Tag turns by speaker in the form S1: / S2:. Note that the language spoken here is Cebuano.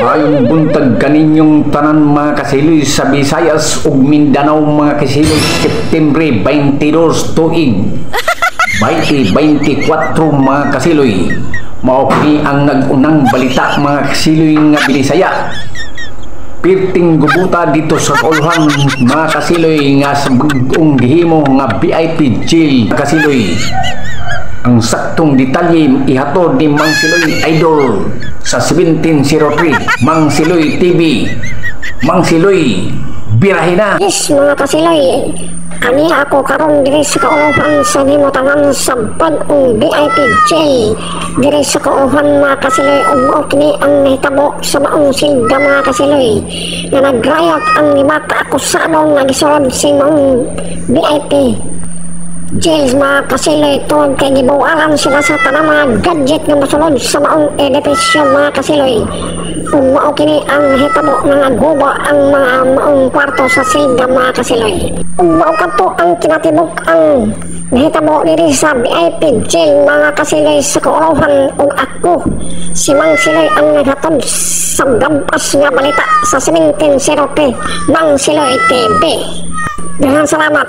S1: Maayong buntag kaninyong tanan, mga kasiloy sa Visayas ug Mindanao, mga kasiloy. September 22, tuig 2024, mga kasiloy. Mao kini ang nag-unang balita, mga kasiloy, nga binisaya. Pirting gubuta dito sa Kauluhan, mga kasiloy, nga sa bag-ong gihimo nga VIP jail, kasiloy. Ang saktong detalye ihatod ni Mang Siloy Idol sa 1703 Mang Siloy TV. Mang Siloy, birahe na!
S2: Yes, mga kasiloy, kami ako karon diri sa Kauluhan sa gibutangan sa bag-ong VIP jail diri sa Kauluhan, mga kasiloy, ug mao kini ang nahitabo sa maong silda, mga kasiloy, nga nag-riot ang lima ka akusado nga gisulod sa maong VIP jails, mga kasiloy, tungod kay gibawalan sila sa tanang mga gadget nga mosulod sa maong edipisyo, mga kasiloy. Ug mao kini ang nahitabo nga naguba ang mga maong kwarto sa silda, mga kasiloy. Ug mao kadto ang kinatibuk ang nahitabo diri sa VIP jail, mga kasiloy, sa Kauluhan, ug ako si Mang Siloy ang naghatod sa gabas nga balita sa 1703 Mang Siloy TV. Daghang salamat.